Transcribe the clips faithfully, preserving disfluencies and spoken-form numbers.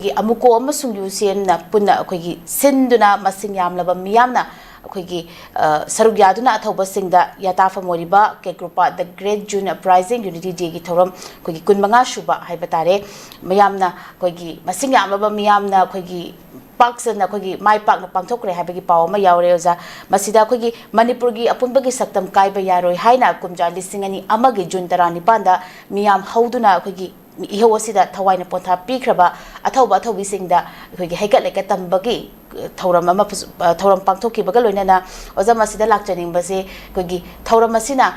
ꯑꯩꯈꯣꯏꯒꯤ ꯑꯃꯨꯀꯣ ꯑꯃꯁꯨꯡ ꯌꯨ ꯁꯤ ꯑꯦꯝꯅ ꯄꯨꯟꯅ ꯑꯩꯈꯣꯏꯒꯤ ꯁꯤꯟꯗꯨꯅ ꯃꯁꯤꯡ ꯌꯥꯝꯂꯕ ꯃꯤꯌꯥꯝꯅ ꯑꯩꯈꯣꯏꯒꯤ, ꯑ, ꯁꯔꯨꯛ ꯌꯥꯗꯨꯅ ꯑꯊꯧꯕꯁꯤꯡꯗ ꯌꯥꯇꯥꯐꯝ ꯑꯣꯏꯔꯤꯕ ꯀꯦꯀ꯭ꯔꯨꯄꯥ The Great June Uprising Unity Dayꯒꯤ ꯊꯧꯔꯝ ꯑꯩꯈꯣꯏꯒꯤ ꯀꯨꯟꯃꯉꯥ ꯁꯨꯕ ꯍꯥꯏꯕ ꯇꯥꯔꯦ꯫ ꯃꯌꯥꯝꯅ ꯑꯩꯈꯣꯏꯒꯤ ꯃꯁꯤꯡ ꯌꯥꯝꯂꯕ ꯃꯤꯌꯥꯝꯅ ꯑꯩꯈꯣꯏꯒꯤ ꯄꯥꯛ ꯆꯟꯅ ꯑꯩꯈꯣꯏꯒꯤ ꯃꯥꯏ ꯄꯥꯛꯅ ꯄꯥꯡꯊꯣꯛꯈ꯭ꯔꯦ ꯍꯥꯏꯕꯒꯤ ꯄꯥꯎ ꯑꯃ ꯌꯥꯎꯔꯦ ꯑꯣꯖꯥ꯫ ꯃꯁꯤꯗ ꯑꯩꯈꯣꯏꯒꯤ ꯃꯅꯤꯄꯨꯔꯒꯤ ꯑꯄꯨꯟꯕꯒꯤ ꯁꯛꯇꯝ ꯀꯥꯏꯕ ꯌꯥꯔꯣꯏ ꯍꯥꯏꯅ ꯀꯨꯝꯖꯥ ꯂꯤꯁꯤꯡ ꯑꯅꯤ ꯑꯃꯒꯤ ꯖꯨꯟ ꯇꯔꯥꯅꯤꯄꯥꯟꯗ ꯃꯤꯌꯥꯝ ꯍꯧꯗꯨꯅ ꯑꯩꯈꯣꯏꯒꯤ ꯏꯍꯧ ꯑꯁꯤꯗ ꯊꯋꯥꯏꯅ ꯄꯣꯟꯊꯥ ꯄꯤꯈ꯭ꯔꯕ ꯑꯊꯧꯕ ꯑꯊꯧꯕꯤꯁꯤꯡꯗ ꯑꯩꯈꯣꯏꯒꯤ ꯍꯩꯀꯠ ꯂꯩꯀꯠ ꯇꯝꯕꯒꯤ ꯊꯧꯔꯝ ꯑꯃ ꯐꯖ-, ꯊꯧꯔꯝ ꯄꯥꯡꯊꯣꯛꯈꯤꯕꯒ ꯂꯣꯏꯅꯅ ꯑꯣꯖꯥ ꯃꯁꯤꯗ ꯂꯥꯛꯆꯅꯤꯡꯕꯁꯦ ꯑꯩꯈꯣꯏꯒꯤ ꯊꯧꯔꯝ ꯑꯁꯤꯅ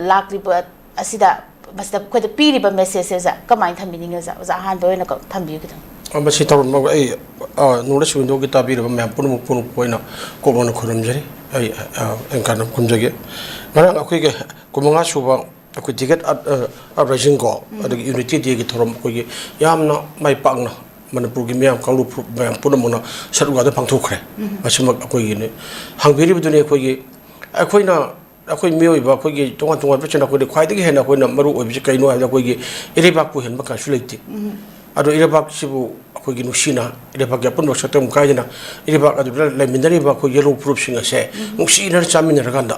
ꯂꯥꯛꯂꯤꯕ ꯑꯁꯤꯗ ꯃꯁꯤꯗ ꯑꯩꯈꯣꯏꯗ ꯄꯤꯔꯤꯕ messageꯁꯦ ꯑꯣꯖꯥ ꯀꯃꯥꯏꯅ ꯊꯝꯕꯤꯅꯤꯡꯉꯤ ꯑꯣꯖꯥ? ꯑꯣꯖꯥ ꯑꯍꯥꯟꯕ ꯑꯣꯏꯅ ꯀ-, ꯊꯝꯕꯤꯌꯨ ꯈꯤꯇꯪ꯫ ꯑ, ꯃꯁꯤ ꯊꯧꯔꯝ ꯑꯩ, ꯑ, North East Windowꯒꯤ ꯇꯥꯕꯤꯔꯕ ꯃꯌꯥꯝ ꯄꯨꯝꯅꯃꯛ, ꯄꯨꯝꯅꯃꯛꯄꯨ ꯑꯩꯅ ꯀꯣꯛ ꯂꯥꯎꯅ ꯈꯨꯔꯨꯝꯖꯔꯤ꯫ ꯑꯩ, ꯑ, ꯑꯍꯤꯡ ꯀꯥꯟꯅ ꯈꯨꯔꯨꯝꯖꯒꯦ꯫ ꯉꯔꯥꯡ ꯑꯩꯈꯣꯏꯒꯤ ꯀꯨꯟꯃꯉꯥ ꯁꯨꯕ ꯑꯩꯈꯣꯏ Degate Up, ꯑ, Uprisingꯀꯣ, ꯎꯝ꯫ ꯑꯗꯒꯤ Unity Dayꯒꯤ ꯊꯧꯔꯝ ꯑꯩꯈꯣꯏꯒꯤ ꯌꯥꯝꯅ ꯃꯥꯏ ꯄꯥꯛꯅ ꯃꯅꯤꯄꯨꯔꯒꯤ ꯃꯤꯌꯥꯝ ꯀꯥꯡꯂꯨꯞ ꯐꯨꯔꯨꯞ ꯃꯌꯥꯝ ꯄꯨꯝꯅꯃꯛꯅ ꯁꯔꯨꯛ ꯌꯥꯗꯨꯅ ꯄꯥꯡꯊꯣꯛꯈ꯭ꯔꯦ꯫ ꯎꯝ꯫ ꯃꯁꯤꯃꯛ ꯑꯩꯈꯣꯏꯒꯤꯅꯤ꯫ ꯍꯪꯕꯤꯔꯤꯕꯗꯨꯅꯤ ꯑꯩꯈꯣꯏꯒꯤ, ꯑꯩꯈꯣꯏꯅ ꯑꯩꯈꯣꯏ ꯃꯤꯑꯣꯏꯕ ꯑꯩꯈꯣꯏꯒꯤ ꯇꯣꯉꯥꯟ ꯇꯣꯉꯥꯟꯕꯁꯤꯡꯅ ꯑꯩꯈꯣꯏꯗ ꯈ꯭ꯋꯥꯏꯗꯒꯤ ꯍꯦꯟꯅ ꯑꯩꯈꯣꯏꯅ ꯃꯔꯨ ꯑꯣꯏꯕꯁꯤ ꯀꯩꯅꯣ ꯍꯥꯏꯕꯗ ꯑꯩꯈꯣꯏꯒꯤ ꯏꯔꯩꯕꯥꯛꯄꯨ ꯍꯦꯟꯕ ꯀꯩꯁꯨ ꯂꯩꯇꯦ꯫ ꯎꯝ꯫ ꯑꯗꯣ ꯏꯔꯩꯕꯥꯛꯁꯤꯕꯨ ꯑꯩꯈꯣꯏꯒꯤ ꯅꯨꯡꯁꯤꯅ ꯏꯔꯩꯕꯥꯛꯀꯤ ꯑꯄꯨꯟꯕ ꯁꯛꯇꯝ ꯀꯥꯏꯗꯅ ꯏꯔꯩꯕꯥꯛ ꯑꯗꯨꯗ ꯂꯩꯃꯤꯟꯅꯔꯤꯕ ꯑꯩꯈꯣꯏ ꯌꯦꯜꯍꯧ ꯐꯨꯔꯨꯞꯁꯤꯡ ꯑꯁꯦ ꯎꯝ꯫ ꯅꯨꯡꯁꯤꯅꯅ ꯆꯥꯃꯤꯟꯅꯔꯀꯥꯟꯗ,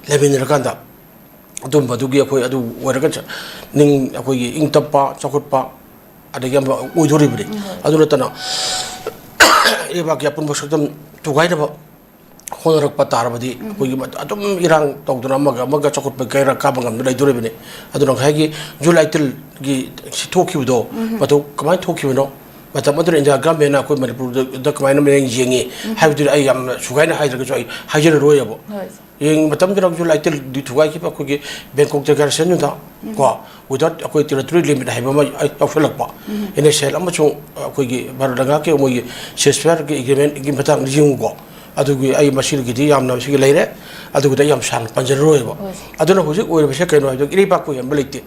ꯂꯩꯃꯤꯟꯅꯔꯀꯥꯟꯗ ꯑꯗꯨꯝꯕꯗꯨꯒꯤ ꯑꯩꯈꯣꯏ ꯑꯗꯨ ꯑꯣꯏꯔꯒ ꯆ-, ꯅꯤꯡ-, ꯑꯩꯈꯣꯏꯒꯤ ꯏꯪ ꯇꯞꯄ, ꯆꯥꯎꯈꯠꯄ ꯑꯗꯒꯤ ꯑꯃ ꯑꯣꯏꯗꯣꯔꯤꯕꯅꯤ꯫ ꯎꯝ꯫ ꯑꯗꯨ ꯅꯠꯇꯅ ꯏꯔꯩꯕꯥꯛꯀꯤ ꯑꯄꯨꯟꯕ ꯁꯛꯇꯝ ꯊꯨꯒꯥꯏꯅꯕ ꯍꯣꯠꯅꯔꯛꯄ ꯇꯥꯔꯕꯗꯤ ꯎꯝ꯫ ꯑꯩꯈꯣꯏꯒꯤ ꯃ-, ꯑꯗꯨꯝ ꯏꯔꯥꯡ ꯇꯧꯗꯨꯅ ꯑꯃꯒ ꯑꯃꯒ ꯆꯥꯎꯈꯠꯄ ꯀꯩꯔꯛ ꯀꯥꯕ ꯉꯝꯗꯨꯅ ꯂꯩꯗꯣꯔꯤꯕꯅꯤ꯫ ꯑꯗꯨꯅ ꯉꯁꯥꯏꯒꯤ ꯖꯨꯂꯥꯏ ꯇꯤꯜꯒꯤ ꯁꯤ ꯊꯣꯛꯈꯤꯕꯗꯣ, ꯎꯝ꯫ ꯃꯗꯨ ꯀꯃꯥꯏꯅ ꯊꯣꯛꯈꯤꯕꯅꯣ? ꯃꯇꯝ ꯑꯗꯨꯗ ꯏꯟꯗꯤꯌꯥ ꯒꯃꯦꯟꯅ ꯑꯩꯈꯣꯏ ꯃꯅꯤꯄꯨꯔꯗ ꯀꯃꯥꯏꯅ ꯃꯤꯠꯌꯦꯡ ꯌꯦꯡꯉꯤ ꯎꯝ꯫ ꯍꯥꯏꯕꯗꯨꯗꯤ ꯑꯩ ꯌꯥꯝꯅ ꯁꯨꯒꯥꯏꯅ ꯍꯥꯏꯗ꯭ꯔꯒꯁꯨ ꯑꯩ ꯍꯥꯏꯖꯔꯔꯣꯏꯕ꯫ ꯍꯣꯏ꯫ ꯌꯦꯡꯕ ꯃꯇꯝꯗ ꯖꯨꯂꯥꯏ ꯇꯤꯜꯗꯤ ꯊꯨꯒꯥꯏꯈꯤꯕ ꯑꯩꯈꯣꯏꯒꯤ ꯕꯦꯡꯀꯣꯛ ꯗꯦꯀ꯭ꯂꯦꯔꯦꯁꯟꯗꯨꯗ ꯎꯝ꯫ ꯀꯣ, without ꯑꯩꯈꯣꯏ territory limit ꯍꯥꯏꯕ ꯑꯃ ꯌꯥꯎꯁꯜꯂꯛꯄ꯫ ꯎꯝ꯫ ꯑꯦꯟ ꯑꯦꯁ ꯑꯦꯜ ꯑꯃꯁꯨꯡ ꯑꯩꯈꯣꯏꯒꯤ ꯚꯥꯔꯠ ꯂꯩꯉꯥꯛꯀꯤ ꯃꯣꯏꯒꯤ ceasefire ꯒꯤ agreement ꯀꯤ ꯃꯇꯥꯡꯗ ꯌꯦꯡꯉꯨꯀꯣ꯫ ꯑꯗꯨꯒꯤ ꯑꯩ ꯃꯁꯤꯒꯤꯗꯤ ꯌꯥꯝꯅ ꯁꯤꯒꯤ ꯂꯩꯔꯦ꯫ ꯑꯗꯨꯒꯤꯗꯤ ꯑꯩ ꯌꯥꯝ ꯁꯥꯡꯅ ꯄꯟꯖꯔꯔꯣꯏꯕ꯫ ꯍꯣꯏ꯫ ꯑꯗꯨꯅ ꯍꯧꯖꯤꯛ ꯑꯣꯏꯔꯤꯕꯁꯦ ꯀꯩꯅꯣ ꯍꯥꯏꯕꯗ ꯏꯔꯩꯕꯥꯛꯄꯨ ꯍꯦꯟꯕ ꯂꯩꯇꯦ꯫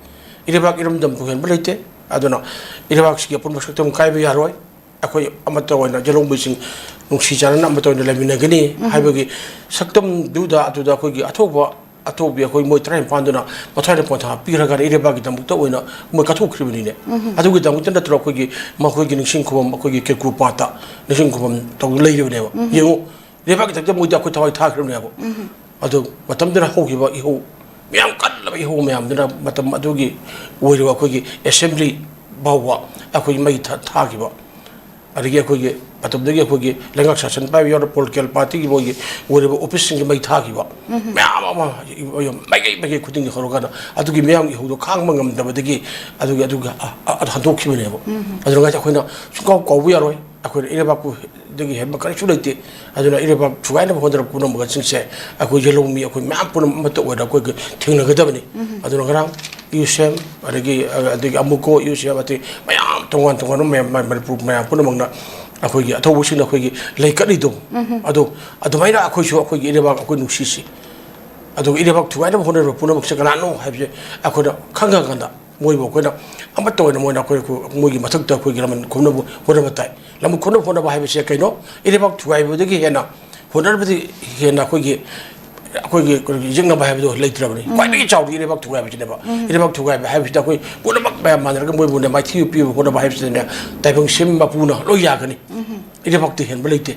ꯏꯔꯩꯕꯥꯛ ꯏꯔꯝꯗꯝꯕꯨ ꯍꯦꯟꯕ ꯂꯩꯇꯦ꯫ ꯑꯗꯨꯅ ꯏꯔꯩꯕꯥꯛꯁꯤꯒꯤ ꯑꯄꯨꯟꯕ ꯁꯛꯇꯝ ꯀꯥꯏꯕ ꯌꯥꯔꯣꯏ꯫ ꯑꯩꯈꯣꯏ ꯑꯃꯠꯇ ꯑꯣꯏꯅ ꯌꯦꯜꯍꯧꯃꯤꯁꯤꯡ ꯅꯨꯡꯁꯤ ꯆꯥꯟꯅꯅ ꯑꯃꯠꯇ ꯑꯣꯏꯅ ꯂꯩꯃꯤꯟꯅꯒꯅꯤ ꯎꯝ꯫ ꯍꯥꯏꯕꯒꯤ ꯁꯛꯇꯝꯗꯨꯗ ꯑꯗꯨꯗ ꯑꯩꯈꯣꯏꯒꯤ ꯑꯊꯧꯕ ꯑꯊꯧꯕꯤ ꯑꯩꯈꯣꯏ ꯃꯣꯏ ꯇꯔꯥꯅꯤꯄꯥꯟꯗꯨꯅ ꯃꯊ꯭ꯋꯥꯏꯗ ꯄꯣꯟꯊꯥ ꯄꯤꯈ꯭ꯔꯒ ꯏꯔꯩꯕꯥꯛꯀꯤꯗꯃꯛꯇ ꯑꯣꯏꯅ ꯃꯣꯏ ꯀꯠꯊꯣꯛꯈ꯭ꯔꯤꯕꯅꯤꯅꯦ꯫ ꯑꯗꯨꯒꯤꯗꯃꯛꯇ ꯅꯠꯇ꯭ꯔꯣ ꯑꯩꯈꯣꯏꯒꯤ ꯃꯈꯣꯏꯒꯤ ꯅꯤꯡꯁꯤꯡ ꯈꯨꯕꯝ, ꯑꯩꯈꯣꯏꯒꯤ ꯀꯦꯀꯨ ꯄꯥꯠꯇ ꯅꯤꯡꯁꯤꯡ ꯈꯨꯕꯝ ꯇꯧꯗꯨꯅ ꯂꯩꯔꯤꯕꯅꯦꯕ꯫ ꯌꯦꯡꯉꯨ, ꯏꯔꯩꯕꯥꯛꯀꯤꯗꯃꯛꯇ ꯃꯣꯏꯗꯤ ꯑꯩꯈꯣꯏ ꯊꯋꯥꯏ ꯊꯥꯈ꯭ꯔꯤꯕꯅꯦꯕ꯫ ꯑꯗꯨ ꯃꯇꯝꯗꯨꯗ ꯍꯧꯈꯤꯕ ꯏꯍꯧ ꯃꯌꯥꯝ, ꯀꯜꯂꯕ ꯏꯍꯧ ꯃꯌꯥꯝꯗꯨꯅ ꯃꯇꯝ ꯑꯗꯨꯒꯤ ꯑꯣꯏꯔꯤꯕ ꯑꯩꯈꯣꯏꯒꯤ ꯑꯦꯁꯦꯝꯕ꯭ꯂꯤ ꯐꯥꯎꯕ ꯑꯩꯈꯣꯏꯒꯤ ꯃꯩ ꯊꯥ-, ꯊꯥꯈꯤꯕ, ꯑꯗꯒꯤ ꯑꯩꯈꯣꯏꯒꯤ ꯃꯇꯝꯗꯨꯗꯒꯤ ꯑꯩꯈꯣꯏꯒꯤ ꯂꯩꯉꯥꯛ ꯁꯥꯁꯟ ꯄꯥꯏꯕ ꯌꯥꯎꯔ ꯄꯣꯂꯤꯇꯤꯀꯦꯜ ꯄꯥꯔꯇꯤꯒꯤ ꯃꯣꯏꯒꯤ ꯑꯣꯏꯔꯤꯕ ꯑꯣꯐꯤꯁꯁꯤꯡꯒꯤ ꯃꯩ ꯊꯥꯈꯤꯕ ꯃꯌꯥꯝ ꯑꯃ, ꯃꯥꯏꯀꯩ ꯃꯥꯏꯀꯩ ꯈꯨꯗꯤꯡꯒꯤ ꯍꯧꯔꯀꯥꯟꯗ ꯑꯗꯨꯒꯤ ꯃꯌꯥꯝꯒꯤ ꯏꯍꯧꯗꯣ ꯈꯥꯡꯕ ꯉꯝꯗꯕꯗꯒꯤ ꯑꯗꯨꯒꯤ, ꯑꯗꯨꯒꯤ ꯑ-, ꯑ-, ꯑꯗꯨ ꯍꯟꯗꯣꯛꯈꯤꯕꯅꯦꯕ꯫ ꯑꯗꯨꯅ ꯑꯩꯈꯣꯏꯅ ꯁꯨꯡꯀꯥꯎ ꯀꯥꯎꯕ ꯌꯥꯔꯣꯏ꯫ ꯑꯩꯈꯣꯏꯅ ꯏꯔꯩꯕꯥꯛꯄꯨꯗꯒꯤ ꯍꯦꯟꯕ ꯀꯔꯤꯁꯨ ꯂꯩꯇꯦ꯫ ꯑꯗꯨꯅ ꯏꯔꯩꯕꯥꯛ ꯊꯨꯒꯥꯏꯅꯕ ꯍꯣꯠꯅꯔꯛꯄ ꯄꯨꯝꯅꯃꯛꯁꯤꯡꯁꯦ ꯑꯩꯈꯣꯏ ꯌꯦꯜꯍꯧꯃꯤ, ꯑꯩꯈꯣꯏ ꯃꯌꯥꯝ ꯄꯨꯝꯅꯃꯛ ꯑꯃꯠꯇ ꯑꯣꯏꯅ ꯑꯩꯈꯣꯏꯒꯤ ꯊꯦꯡꯅꯒꯗꯕꯅꯤ꯫ ꯑꯗꯨꯅ ꯉꯔꯥꯡ ꯌꯨ ꯁꯤ ꯑꯦꯝ, ꯑꯗꯒꯤ, ꯑꯗꯒꯤ ꯑꯃꯨꯛꯀꯣ ꯌꯨ ꯁꯤ ꯑꯦꯝ, ꯑꯇꯩ ꯃꯌꯥꯝ ꯇꯣꯉꯥꯟ ꯇꯣꯉꯥꯟꯕ ꯃꯌꯥꯝ, ꯃ-, ꯃꯅꯤꯄꯨꯔ ꯃꯌꯥꯝ ꯄꯨꯝꯅꯃꯛꯅ ꯑꯩꯈꯣꯏꯒꯤ ꯑꯊꯧꯕꯁꯤꯡꯅ ꯑꯩꯈꯣꯏꯒꯤ ꯂꯩꯀꯠꯂꯤꯗꯣ, ꯑꯗꯣ ꯑꯗꯨꯃꯥꯏꯅ ꯑꯩꯈꯣꯏꯁꯨ ꯑꯩꯈꯣꯏꯒꯤ ꯏꯔꯩꯕꯥꯛ ꯑꯩꯈꯣꯏ ꯅꯨꯡꯁꯤꯁꯤ꯫ ꯑꯗꯨꯒ ꯏꯔꯩꯕꯥꯛ ꯊꯨꯒꯥꯏꯅꯕ ꯍꯣꯠꯅꯔꯤꯕ ꯄꯨꯝꯅꯃꯛꯁꯦ ꯀꯅꯥꯅꯣ ꯍꯥꯏꯕꯁꯦ ꯑꯩꯈꯣꯏꯅ ꯈꯪꯉꯀꯥꯟꯗ ꯃꯣꯏꯕꯨ ꯑꯩꯈꯣꯏꯅ ꯑꯃꯠꯇ ꯑꯣꯏꯅ ꯃꯣꯏꯅ ꯑꯩꯈꯣꯏ, ꯃꯣꯏꯒꯤ ꯃꯊꯛꯇ ꯑꯩꯈꯣꯏꯒꯤ ꯂꯃꯟ ꯈꯨꯝꯅꯕ ꯍꯣꯠꯅꯕ ꯇꯥꯏ꯫ ꯂꯃꯟ ꯈꯨꯝꯅꯕ ꯍꯣꯠꯅꯕ ꯍꯥꯏꯕꯁꯦ ꯀꯩꯅꯣ? ꯏꯔꯩꯕꯥꯛ ꯊꯨꯒꯥꯏꯕꯗꯒꯤ ꯍꯦꯟꯅ ꯍꯣꯠꯅꯕꯗꯤ ꯍꯦꯟꯅ ꯑꯩꯈꯣꯏꯒꯤ, ꯑꯩꯈꯣꯏꯒꯤ, ꯑꯩꯈꯣꯏꯒꯤ ꯌꯦꯛꯅꯕ ꯍꯥꯏꯕꯗꯣ ꯂꯩꯇ꯭ꯔꯕꯅꯤ꯫ ꯈ꯭ꯋꯥꯏꯗꯒꯤ ꯆꯥꯎꯕꯗꯤ ꯏꯔꯩꯕꯥꯛ ꯊꯨꯒꯥꯏꯕꯁꯤꯅꯦꯕ꯫ ꯏꯔꯩꯕꯥꯛ ꯊꯨꯒꯥꯏꯕ ꯍꯥꯏꯕꯁꯤꯗ ꯑꯩꯈꯣꯏ ꯄꯨꯝꯅꯃꯛ ꯃꯌꯥꯝ ꯃꯥꯟꯅꯔꯒ ꯃꯣꯏꯕꯨꯅꯦ ꯃꯥꯏꯊꯤꯕ ꯄꯤꯕ ꯍꯣꯠꯅꯕ ꯍꯥꯏꯕꯁꯤꯗꯅꯦ ꯇꯥꯏꯕꯪ ꯁꯤꯝ ꯃꯄꯨꯅ ꯂꯣꯏ ꯌꯥꯒꯅꯤ꯫ ꯏꯔꯩꯕꯥꯛꯇꯤ ꯍꯦꯟꯕ ꯂꯩꯇꯦ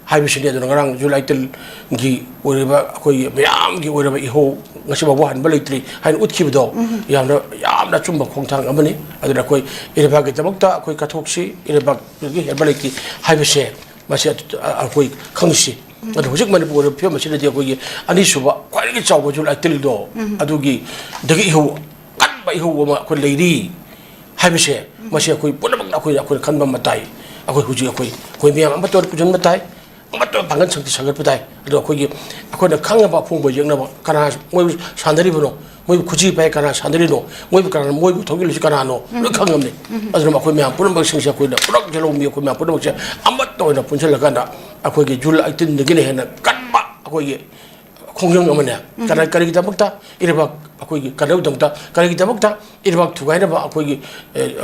ꯍꯥꯏꯕꯁꯤꯅꯤ꯫ ꯑꯗꯨꯅ ꯉꯔꯥꯡ ꯖꯨꯂꯥꯏ ꯇꯦꯟꯒꯤ ꯑꯣꯏꯔꯤꯕ ꯑꯩꯈꯣꯏꯒꯤ ꯃꯌꯥꯝꯒꯤ ꯑꯣꯏꯔꯕ ꯏꯍꯧ ꯉꯁꯤ ꯐꯥꯎꯕ ꯍꯟꯕ ꯂꯩꯇ꯭ꯔꯤ ꯍꯥꯏꯅ ꯎꯠꯈꯤꯕꯗꯣ ꯌꯥꯝꯅ, ꯌꯥꯝꯅ ꯑꯆꯨꯝꯕ ꯈꯣꯡꯊꯥꯡ ꯑꯃꯅꯤ꯫ ꯑꯗꯨꯅ ꯑꯩꯈꯣꯏ ꯏꯔꯩꯕꯥꯛꯀꯤꯗꯃꯛꯇ ꯑꯩꯈꯣꯏ ꯀꯠꯊꯣꯛꯁꯤ, ꯏꯔꯩꯕꯥꯛꯇꯒꯤ ꯍꯦꯟꯕ ꯂꯩꯇꯦ ꯍꯥꯏꯕꯁꯦ ꯃꯁꯤ ꯑꯩꯈꯣꯏ ꯈꯪꯁꯤ꯫ ꯑꯗꯣ ꯍꯧꯖꯤꯛ ꯃꯅꯤꯄꯨꯔꯒꯤ ꯐꯤꯕꯝ ꯑꯁꯤꯗꯗꯤ ꯑꯩꯈꯣꯏꯒꯤ ꯑꯅꯤꯁꯨꯕ ꯈ꯭ꯋꯥꯏꯗꯒꯤ ꯆꯥꯎꯕ ꯖꯨꯂꯥꯏ ꯇꯦꯟꯗꯣ ꯑꯗꯨꯒꯤ, ꯗꯒꯤ ꯏꯍꯧ, ꯑꯀꯟꯕ ꯏꯍꯧ ꯑꯃ ꯑꯩꯈꯣꯏ ꯂꯩꯔꯤ ꯍꯥꯏꯕꯁꯦ, ꯃꯁꯤ ꯑꯩꯈꯣꯏ ꯄꯨꯝꯅꯃꯛꯅ ꯑꯩꯈꯣꯏ, ꯑꯩꯈꯣꯏꯅ ꯈꯟꯕ ꯑꯃ ꯇꯥꯏ꯫ ꯑꯩꯈꯣꯏ ꯍꯧꯖꯤꯛ ꯑꯩꯈꯣꯏ, ꯑꯩꯈꯣꯏ ꯃꯤꯌꯥꯝ ꯑꯃꯠꯇ ꯑꯣꯏꯅ ꯄꯨꯟꯁꯤꯟꯕ ꯇꯥꯏ, ꯑꯃꯠꯇ ꯑꯣꯏꯅ ꯄꯥꯡꯒꯜ ꯁꯛꯇꯤ ꯁꯥꯒꯠꯄ ꯇꯥꯏ꯫ ꯑꯗꯣ ꯑꯩꯈꯣꯏꯒꯤ, ꯑꯩꯈꯣꯏꯅ ꯈꯪꯉꯕ ꯑꯐꯣꯡꯕ ꯌꯦꯛꯅꯕ ꯀꯅꯥ ꯃꯣꯏꯕꯨ ꯁꯥꯟꯅꯔꯤꯕꯅꯣ, ꯃꯣꯏꯕꯨ ꯈꯨꯖꯤ ꯄꯥꯏ ꯀꯅꯥ ꯁꯥꯟꯅꯔꯤꯅꯣ, ꯃꯣꯏꯕꯨ ꯀꯅꯥꯅ ꯃꯣꯏꯕꯨ ꯊꯧꯒꯠꯂꯤꯁꯤ ꯀꯅꯥꯅꯣ, ꯂꯣꯏ ꯈꯪꯉꯝꯅꯤ꯫ ꯑꯗꯨꯅ ꯑꯩꯈꯣꯏ ꯃꯌꯥꯝ ꯄꯨꯝꯅꯃꯛꯁꯤꯡꯁꯦ ꯑꯩꯈꯣꯏꯅ ꯄꯨꯂꯞ ꯌꯦꯜꯍꯧꯃꯤ ꯑꯩꯈꯣꯏ ꯃꯌꯥꯝ ꯄꯨꯝꯅꯃꯛꯁꯦ ꯑꯃꯠꯇ ꯑꯣꯏꯅ ꯄꯨꯟꯁꯤꯜꯂꯀꯥꯟꯗ ꯑꯩꯈꯣꯏꯒꯤ ꯖꯨꯂꯥꯏ ꯇꯦꯟꯗꯒꯤꯅ ꯍꯦꯟꯅ ꯀꯟꯕ ꯑꯩꯈꯣꯏꯒꯤ ꯈꯣꯡꯖꯪ ꯑꯃꯅꯦ꯫ ꯀꯔꯤ-, ꯀꯔꯤꯒꯤꯗꯃꯛꯇ ꯏꯔꯩꯕꯥꯛ ꯑꯩꯈꯣꯏꯒꯤ ꯀꯟꯅꯕꯒꯤꯗꯃꯛꯇ, ꯀꯔꯤꯒꯤꯗꯃꯛꯇ ꯏꯔꯩꯕꯥꯛ ꯊꯨꯒꯥꯏꯅꯕ ꯑꯩꯈꯣꯏꯒꯤ, ꯑꯦ,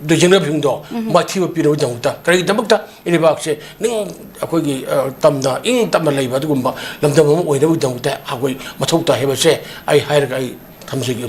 ꯂꯨꯆꯤꯡꯅꯕꯁꯤꯡꯗꯣ ꯃꯥꯏꯊꯤꯕ ꯄꯤꯅꯕꯒꯤꯗꯃꯛꯇ, ꯀꯔꯤꯒꯤꯗꯃꯛꯇ ꯏꯔꯩꯕꯥꯛꯁꯦ ꯅꯤꯡ-, ꯑꯩꯈꯣꯏꯒꯤ, ꯑ, ꯇꯝꯅ ꯏꯪ ꯇꯞꯅ ꯂꯩꯕ ꯑꯗꯨꯒꯨꯝꯕ ꯂꯝꯗꯝ ꯑꯃ ꯑꯣꯏꯅꯕꯒꯤꯗꯃꯛꯇ ꯑꯩꯈꯣꯏ ꯃꯊꯧ ꯇꯥꯏ ꯍꯥꯏꯕꯁꯦ ꯑꯩ ꯍꯥꯏꯔꯒ ꯑꯩ ꯊꯝꯖꯒꯦ꯫